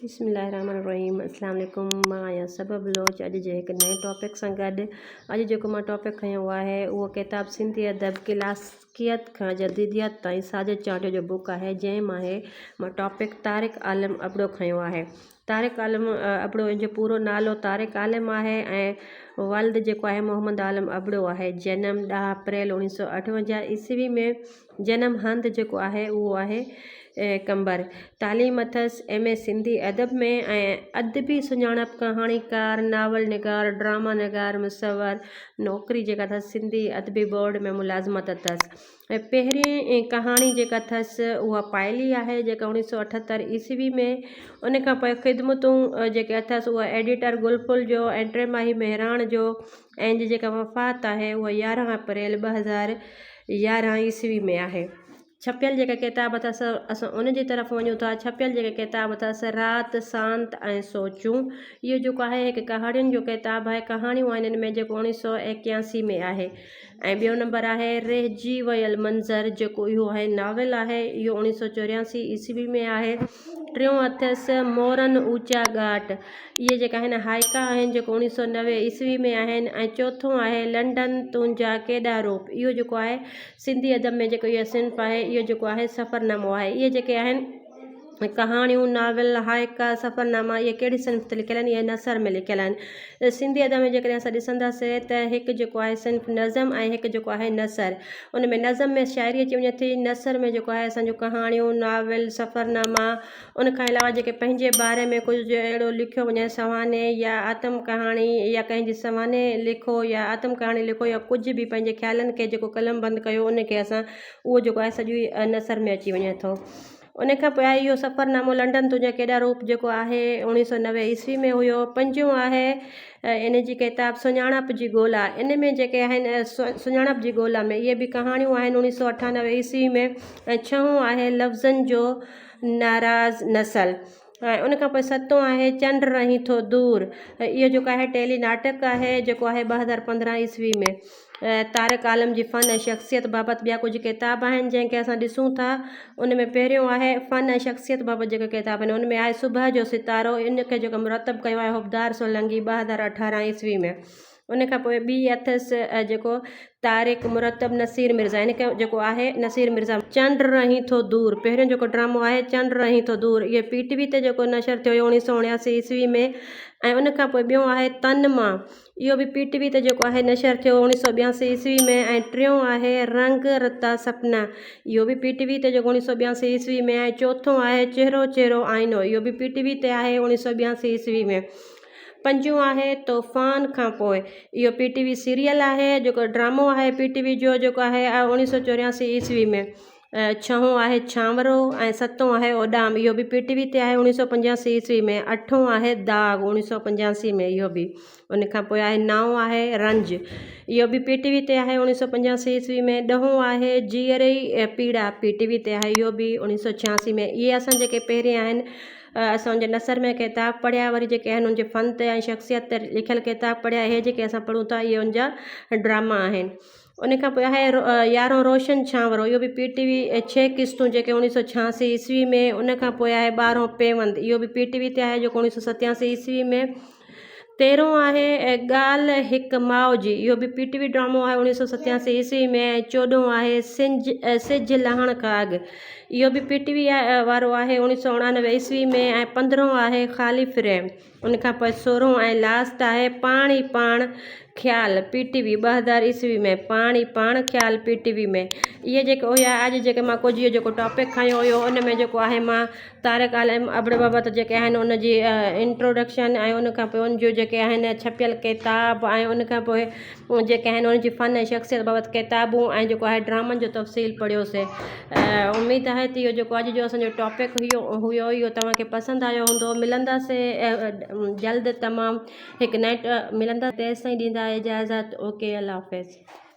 بسم الله الرحمن الرحيم اسلام عليڪم مان آهيان صبا بلوچ اڄ جي هڪ نئين ٽاپڪ سان گڏ اڄ جيڪو مان ٽاپڪ کنيو آهي اهو ڪتاب سنڌي ادب ڪلاسڪيت کان جديديت تائين ساجد چانڊيو جو بڪ آهي جنهن مان هي مان ٽاپڪ طارق عالم ابڙو کنيو آهي طارق عالم ابڙو ان جو پورو نالو طارق عالم آهي ۽ والد جيڪو آهي محمد عالم ابڙو آهي جنم 10 اپريل 1958 عيسوي ۾ جنم هنڌ جيڪو آهي اهو آهي قمبر. تعليم اٿس ايم اي سنڌي ادب ۾ ۽ ادبي سڃاڻپ ڪهاڻيڪار، ناول نگار، ڊراما نگار، مصور، نوڪري جيڪا اٿس سنڌي ادبي بورڊ ۾ ملازمت اٿس ۽ پهرين ڪهاڻي جيڪا اٿس اها پائلي آهي جيڪا اوڻيهه سو اٺهتر عيسوي ۾ ان کان پوء خدمتون جيڪي اٿس اها ايڊيٽر گل ڦل جو ۽ ٽماهي مهراڻ جو ۽ ان جي جيڪا وفات آهي اها 11 اپريل 2011 عيسوي ۾ آهي. ڇپيل جيڪا ڪتاب اٿس اسان ان جي طرف وڃون ٿا ڇپيل جيڪا ڪتاب اٿس رات سانت ۽ سوچون اهو جيڪو آهي هڪ ڪهاڻين جو ڪتاب آهي ڪهاڻيون آهن ان ۾ جيڪو اوڻيهه سو ايڪياسي ۾ آهي ۽ ٻيو نمبر آهي رهجي ويل منظر جيڪو اهو آهي ناول آهي اهو اوڻيهه سو چورياسي عيسوي ۾ آهي ٽيون اٿس مورن اوچا ڳاٽ اهي جيڪا آهن هائيڪا آهن جيڪو اوڻيهه سو 90 عيسوي ۾ آهن ۽ چوٿون آهي لنڊن تنهنجا ڪيڏا روپ اهو جيڪو آهي سنڌي ادب ۾ جيڪو اهو صنف آهي اهو جيڪو آهي سفرنامو آهي اهي جيڪي آهن ڪهاڻيون ناول هائيڪا سفرناما اهي ڪهڙي صنف تي لکيل آهن اهي نثر ۾ لکيل آهن سنڌي ادب ۾ جيڪڏهن اسان ڏسنداسين ته هڪ جيڪو آهي صنف نظم ۽ هڪ جيڪو آهي نثر ان ۾ نظم ۾ شاعري اچي وڃي ٿي نثر ۾ جيڪو آهي اسان جون ڪهاڻيون ناول سفرناما ان کان علاوه جيڪي پنهنجي باري ۾ ڪجهه اهڙو لکيو وڃي سوانح يا آتم ڪهاڻي يا ڪنهن جي سوانح لکو يا آتم ڪهاڻي لکو يا ڪجهه به پنهنجي خيالن کي جيڪو قلم بند ڪيو ان کي اسان اهو جيڪو آهي سڄو نثر ۾ اچي وڃي ٿو ان کان پوء آهي اهو سفرنامو لنڊن تنهنجا ڪيڏا روپ جيڪو آهي اوڻيهه سو 90 عيسوي ۾ هيو پنجون آهي ان جي ڪتاب سڃاڻپ جي ڳولا ان ۾ جيڪي آهن سڃاڻپ جي ڳولا ۾ اهي به ڪهاڻيون آهن اوڻيهه سو اٺانوي عيسوي ۾ ۽ ڇهون آهي لفظن جو ناراض نسل ۽ ان کان پوء ستون آهي چنڊ رهين ٿو دور اهو جيڪو آهي ٽيلي ناٽڪ آهي جيڪو آهي 2015 عيسوي ۾ طارق عالم جي فن ۽ شخصيت بابت ٻيا ڪجهه ڪتاب آهن جنهن کي اسان ڏسون ٿا ان ۾ پهريون آهي فن ۽ شخصيت بابت جيڪي ڪتاب آهن ان ۾ آهي صبح جو ستارو ان کي جيڪو مرتب ڪيو آهي حبدار سولنگي 2018 عيسوي ۾ ان کان پوء ٻي اٿس جيڪو طارق مرتب نصير مرزا ان کي جيڪو آهي نصير مرزا چنڊ رهين ٿو دور پهريون جيڪو ڊرامو آهي چنڊ رهين ٿو دور اهو پي ٽي وي تي جيڪو نشر ٿيو هيو اوڻيهه سو اوڻياسي عيسوي ۾ ۽ ان کان پوء ٻيو آهي تن مان اهو به پي ٽي وي تي جيڪو آهي نشر ٿيو اوڻيهه سو ٻياسي عيسوي ۾ ۽ ٽيون آهي رنگ رتا سپنا اهو به پي ٽي وي تي جيڪو اوڻيهه سو ٻياسي عيسوي ۾ ۽ چوٿون آهي چهرو چهرو آئينو اهو به پي ٽي وي تي آهي اوڻيهه سو ٻياسي عيسوي ۾ پنجون آهي طوفان کان پوء اهو پي ٽي وي سيريل آهي جيڪو ڊرامو آهي پي ٽي وي جو جيڪو آهي اوڻيهه سو چورياسي عيسوي ۾ ڇهون آهي ڇانورو ۽ ستون آهي اڏام اهو به پي ٽي وي تي آهي اوڻيهه سو پنجاسي عيسوي ۾ اٺون آهي داغ اوڻيهه سو پنجاسي ۾ اهو به ان کان پوء آهي نائون آهي رنج اهو به پي ٽي وي تي آهي اوڻيهه سو پنجاسي عيسوي ۾ ڏهون آهي جيئري پيڙا پي ٽي وي تي آهي اهو به اوڻيهه سو ڇهاسي ۾ اهي اسان جيڪي پهرين آهن اسان ان جي نثر ۾ ڪتاب پڙهيا وري جيڪي آهن ان جي فن تي ۽ شخصيت تي لکيل ڪتاب پڙهيا اهي جيڪي اسان پڙهون ٿا اهي ان جا ڊراما آهن ان کان پوء آهي يارهون روشن ڇانورو اهو به پي ٽي وي ڇهه قسطون جيڪي اوڻيهه سو ڇهاسي عيسوي ۾ ان کان پوء آهي ٻارهون پيوند اهو به پي ٽي وي تي آهي جيڪو اوڻيهه سو ستياسي عيسوي ۾ تيرهون آهي ڳالهه هڪ ماء جي اهو به پي ٽي وي ڊرامو آهي اوڻيهه سو ستياسي عيسوي ۾ ۽ چوڏهون آهي سنج سج لهڻ کان اڳ اهو به پي ٽي وي وارو آهي اوڻيهه سو اڻانوي عيسوي ۾ ۽ پندرهون آهي خالي فريم ان کان پوء سورهون ۽ لاسٽ آهي پاڻ ئي پاڻ خيال پي ٽي وي 2000 عيسوي ۾ پاڻ ئي پاڻ خيال پي ٽي وي ۾ اهي جيڪي هيا اڄ جيڪي مان ڪجهه اهو جيڪو ٽاپڪ کنيو هيو ان ۾ جيڪو آهي مان طارق عالم ابڙو بابت جيڪي آهن ان جي انٽروڊڪشن ۽ ان کان پوء ان جو جيڪي آهن ڇپيل ڪتاب ۽ ان کان پوء جيڪي آهن ان جي فن ۽ شخصيت بابت ڪتابون ۽ جيڪو آهي ڊرامن جو تفصيل پڙهيوسي اميد آهي ته اهو جيڪو اڄ جو اسان جو ٽاپڪ هيو هيو اهو توهان کي پسند آيو هوندو ملنداسي جلد تمام هڪ نئين ملندا تيستائين ڏيندا اجازت اوڪي الله حافظ.